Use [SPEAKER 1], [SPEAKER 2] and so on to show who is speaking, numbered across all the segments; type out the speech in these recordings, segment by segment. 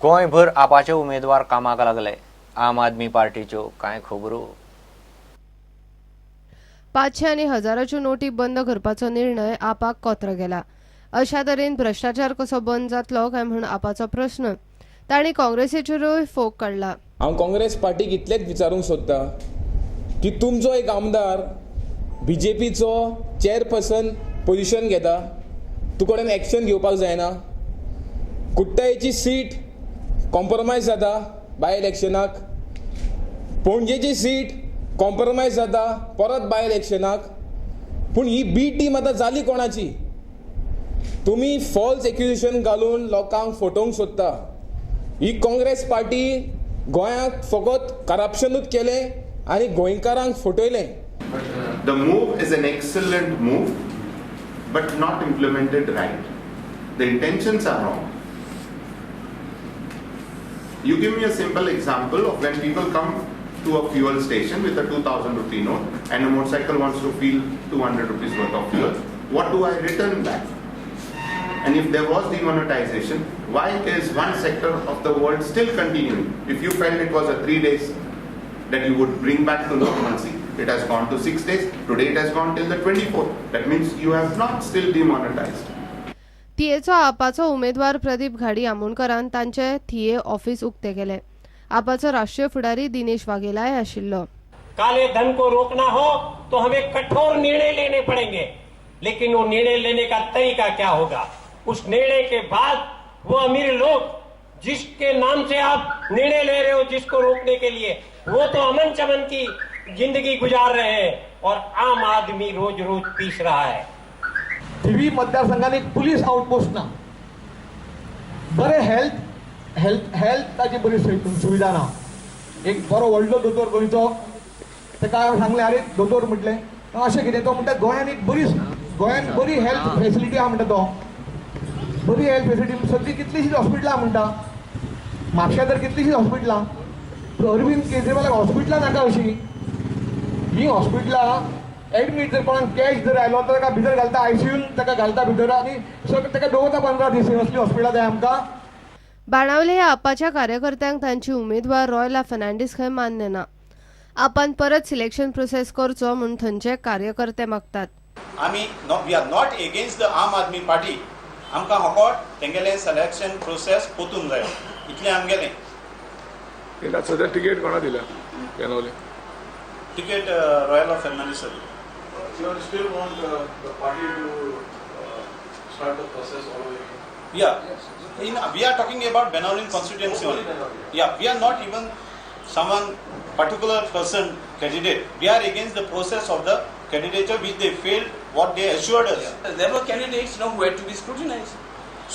[SPEAKER 1] गोंयभर आपाचे उमेदवार कामाक लागले. आम आदमी पार्टीच्यो कांय खबरो.
[SPEAKER 2] 500 आनी हजाराच्यो नोटी बंद करपाचो निर्णय आपाक कोत्र गेला. अशा तरेन भ्रश्टाचार कसो बंद जातलो काय म्हूण आपाचो प्रस्न. तांणी काँग्रेसीचेरूय फोग काडला.
[SPEAKER 3] हांव काँग्रेस पार्टीक इतलेंच विचारूंक सोदता की तुमचो एक आमदार बीजेपीचो चेअरपर्सन पोजिशन घेता, तुजे कडेन एक्शन घेवपाक जायना. कुट्टायेची सीट कॉम्प्रोमायज जाता बाय इलेक्शनाक, पणजेची सीट कॉम्प्रोमायज जाता परत बाय इलेक्शनाक. पूण ही बी टीम आतां जाली कोणाची? तुमी फॉल्स एक्युजेशन घालून लोकांक फटोवंक सोदता. ही काँग्रेस पार्टी गोंयांत फकत करप्शनूच केलें आनी गोंयकारांक फटयलें.
[SPEAKER 4] The move is an excellent move, but not implemented right. The intentions are wrong. You give me a simple example of when people come to a fuel station with a 2000 rupee note and a motorcycle wants to fill 200 rupees worth of fuel. What do I return back? And if there was demonetization, why is one sector of the world still continuing? If you felt it was a 3 days that you would bring back to normalcy, it has gone to 6 days. Today it has gone till the 24th. That means you have not still demonetized.
[SPEAKER 2] थियेचो आपाचो उमेदवार प्रदीप घाडी आमोणकरान तांचे थिये office उक्ते केले. आपाचो राष्ट्रीय फुडारी दिनेश वाघेलाय आशिल्लो.
[SPEAKER 5] काले धन को रोकना हो तो हमें कठोर निर्णय लेने पड़ेंगे, लेकिन वो निर्णय लेने का तरीका क्या होगा? उस निर्णय के बाद वो अमीर लोग, जिसके नाम से आप निर्णय ले रहे हो, जिसको रोकने के लिए, वो तो अमन चमन की जिंदगी गुजार रहे हैं और आम आदमी रोज रोज पीस रहा है.
[SPEAKER 6] थिवी मतदारसंघात एक पुलीस आउटपोस्ट ना, बरें हेल्थ हेल्थ हेल्थाची बरी सुविधा ना. एक बरो व्हडलो दोतोर गोंयचो, ताका हांवें सांगलें, "आरे दोतोर," म्हटलें, "अशें कितें?" तो म्हणटा, गोंयान एक बरी, गोंयान बरी हेल्थ फेसिलिटी आहा म्हणटा तो. बरी हेल्थ फेसिलिटी, सगळीं कितलींशींच हॉस्पिटलां म्हणटा. म्हापश्यां तर कितलींशींच हॉस्पिटलां. पूण अरविंद केजरीवालाक हॉस्पिटलां नाका अशीं. ही हॉस्पिटलां एडमीट जर कोणाक कॅश जर आयलो तर ताका भितर घालता, आयसीयून ताका घालता भितर आनी सगळें ताका दवरता 15 दीस. असली हॉस्पिटलां जाय आमकां?
[SPEAKER 2] बाणावले ह्या आपाच्या कार्यकर्त्यांक तांची उमेदवार रॉयला फर्नांडीस खंय मान्य ना. आपान परत सिलेक्शन प्रोसेस करचो म्हूण थंयचे कार्यकर्ते मागतात.
[SPEAKER 7] आमी, we are not against the Aam Aadmi Party. आमकां फकत तेंगेलें सिलेक्शन प्रोसेस पोतून जायो, इतलें आमगेलें.
[SPEAKER 8] तेका सध्या तिकेट कोणा दिल्या Benaulim?
[SPEAKER 7] Ticket Royal Fernandes.
[SPEAKER 9] You still want the party to start the process all over again?
[SPEAKER 7] Yeah, we are talking about Benaulim constituency only. Yeah, we are not even someone particular person candidate. We are against the process of the candidature which they failed, what they assured us.
[SPEAKER 10] There were candidates now who had to be scrutinized.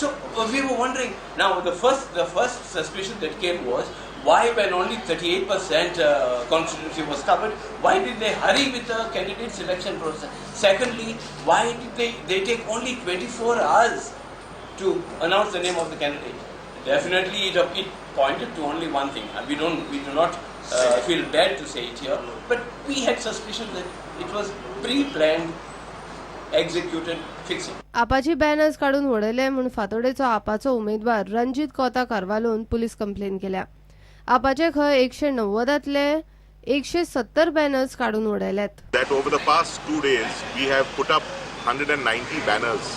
[SPEAKER 10] So we were wondering. Now the first suspicion that came was, why, when only 38% constituency was covered, why did they hurry with the candidate selection process? Secondly, why did they take only 24 hours to announce the name of the candidate? Definitely, it pointed to only one thing. We do not feel bad to say it here, but we had suspicion that it was pre-planned, executed fixing.
[SPEAKER 2] Apache banners काडून उडयले म्हूण फातोडेचो आपाचो उमेदवार रणजीत कोता कार्वालोन police complain केल्या. आपाचे खंय 190तांतले 170 banners काडून उडयल्यात.
[SPEAKER 4] That over the past 2 days we have put up 190 banners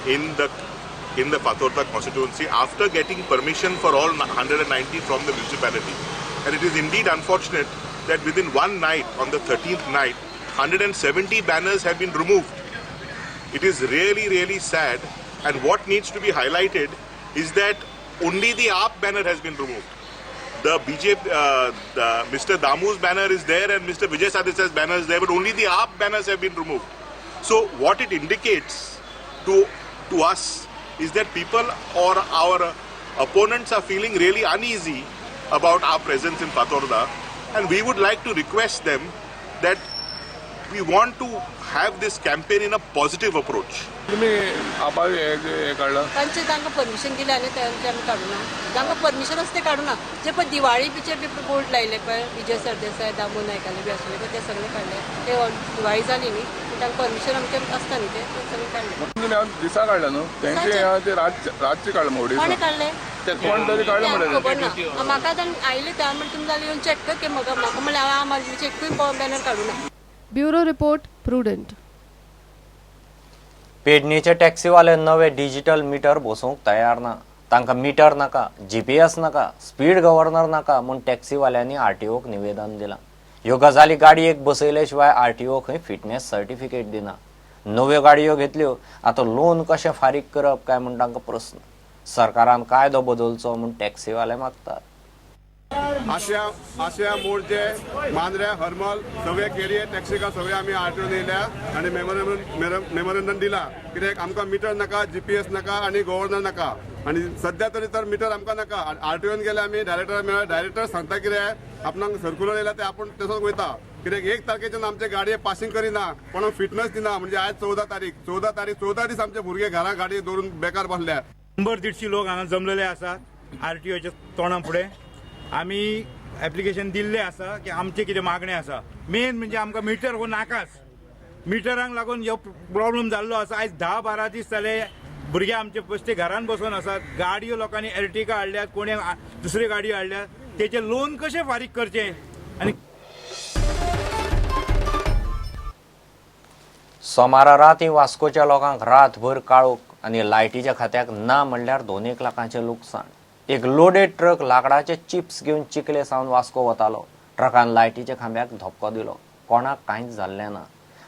[SPEAKER 4] in the Fatorda constituency after getting permission for all 190 from the municipality. And it is indeed unfortunate that within one night, on the 13th night, 170 banners have been removed. It is really, really sad. And what needs to be highlighted is that only the AAP banner has been removed. The BJP, the Mr. Damu's banner is there and Mr. Vijay Sardesai's banner is there, but only the AAP banners have been removed. So what it indicates to us is that people or our opponents are feeling really uneasy about our presence in Fatorda, and we would like to request them that we want to have this campaign in a positive approach.
[SPEAKER 8] तुम्ही आपा हे हे काढला.
[SPEAKER 11] तांचे तांकां permission दिलें आनी तांचे आमी काडूना. तांकां परमिशन आसा ते काडूना. जे पळय दिवाळी पिक्चर बी बोर्ड लायले पळय, विजय सरदेसाय, दामू नायकाले बी आशिल्ले पळय, ते सगळे काडले. ते दिवाळी जाली न्ही, तांकां परमिशन आमचें आसता न्ही, ते सगळे काडले.
[SPEAKER 8] तुम्ही आज दिसा काढला न्हू त्यांचे? ते रातचे काढलं.
[SPEAKER 11] कोणें
[SPEAKER 8] मोडे.
[SPEAKER 11] काडले?
[SPEAKER 8] ते कोण तरी काडले म्हणले.
[SPEAKER 11] खबर ना म्हाका. आतां आयले ते म्हणटा तुमी जाल्यार येवन चॅक कर की म्हाका म्हाका म्हणल्यार हांव आम आदमीचे एकूय बॅनर काडूं ना.
[SPEAKER 2] Bureau report, Prudent.
[SPEAKER 1] पेडणेचे टॅक्सीवाले नवे डिजिटल मिटर बसोवंक तयार ना. तांकां मिटर नाका, जीपीएस नाका, स्पीड गव्हर्नर नाका म्हूण टॅक्सीवाल्यांनी आरटीओक निवेदन दिलां. ह्यो गजाली गाडयेक बसयले शिवाय आरटीओ खंय फिटनेस सर्टिफिकेट दिना. नव्यो गाडयो घेतल्यो, आतां लोन कशें फारीक करप काय म्हूण तांकां प्रस्न. सरकारान कायदो बदलचो म्हूण टॅक्सीवाले मागतात.
[SPEAKER 12] आशिया आशिया मोरजे, मांद्र्या, हरमल सगळे केरये टॅक्सीकार सगळे आमी आरटीओन येयल्या आनी मेमोरेंडम दिला. कित्याक आमकां मिटर नाका, जीपीएस नाका आनी गव्हर्नर नाका. आनी सद्या तरी तर मिटर आमकां नाका. आरटीओन गेले आमी, डायरेक्टर मेळ्ळा. डायरेक्टर सांगता कितें, आपणाक सर्कुलर येयला ते आपूण तसोच वयता. कित्याक 1 तारखेच्यान आमचे गाडये पासींग करिना, कोणाक फिटनस दिना. म्हणजे आयज 14 तारीख, 14 तारीख 14 दीस आमचे भुरगे घरा गाडी दवरून बेकार बसल्या.
[SPEAKER 13] 100-150 लोक हांगा जमलेले आसात आरटीओच्या तोंडा फुडें. आमी एप्लिकेशन दिल्लें आसा की आमचें कितें मागणें आसा. मेन म्हणजे आमकां मिटर हो नाकाच. मिटरांक लागून हो प्रॉब्लम जाल्लो आसा. आयज 10-12 दीस जाले भुरगे आमचे बसते घरान बसून आसात. गाडयो लोकांनी एर्टिगा हाडल्यात, कोणी दुसऱ्यो गाडयो हाडल्यात, तेचें लोन कशें फारीक करचें. आनी
[SPEAKER 1] सोमारा राती वास्कोच्या लोकांक रातभर काळोख आनी लायटीच्या खात्याक ना म्हणल्यार 2-1 लाखांचें लुकसाण. एक लोडेड ट्रक लाकडाचे चिप्स घेवन चिखले सावन वास्को वतालो. ट्रकान लायटीच्या खांब्याक धपको दिलो. कोणाक कांयच जाल्लें ना.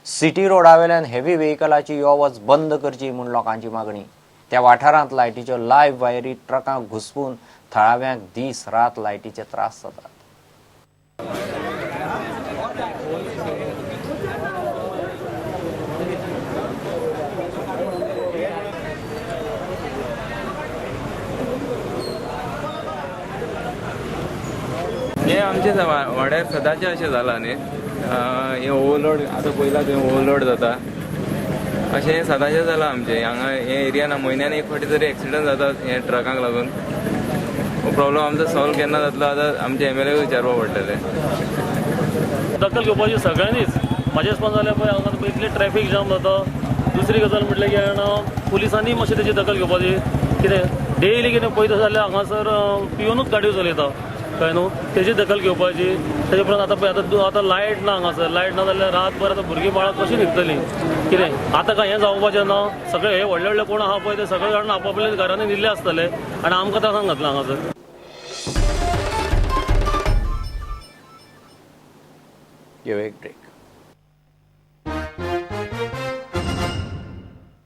[SPEAKER 1] सिटी रोडावेल्यान हेवी व्हेकलाची यो वच बंद करची म्हूण लोकांची मागणी. त्या वाठारांत लायटीच्यो लायव्ह वायरी ट्रकांक घुसपून थळाव्यांक दीस रात लायटीचे त्रास जातात.
[SPEAKER 14] हे आमचे वाड्यार सदांचें अशें जालां न्ही. हें ओवरलोड आतां पयलां थंय ओवरलोड जाता, अशें हें सदांचें जालां आमचें हांगा. हे एरियान म्हयन्यान एक फावटी तरी एक्सिडंट जाता हे ट्रकांक लागून. हो प्रॉब्लम आमचो सॉल्व केन्ना जातलो आतां आमचे एमएलए विचारपाक पडटलें.
[SPEAKER 15] दखल घेवपाची सगळ्यांनीच. म्हाजें स्पॉन जाल्यार पळय हांगा इतलें ट्रॅफीक जाम जाता. दुसरी गजाल म्हटल्यार की जाणा पुलिसांनी मातशें तेजी दखल घेवपाची. कितें डेली कितें पळयता जाल्यार हांगासर पिवनूच गाडयो चलयता, कळ्ळें न्हू. तेजी दखल घेवपाची. तेजे उपरांत आतां पळय आतां आतां लायट ना हांगासर. लायट ना जाल्यार रातभर आतां भुरगीं बाळां कशीं न्हिदतलीं. कितें आतां काय हें जावपाचें ना. सगळे हे व्हडले व्हडले कोण आहा पळय ते सगळे जाण आपापल्या घरांनी न्हिदले आसतले आनी आमकां त्रासान घातला हांगासर.
[SPEAKER 1] घेवया एक ब्रेक.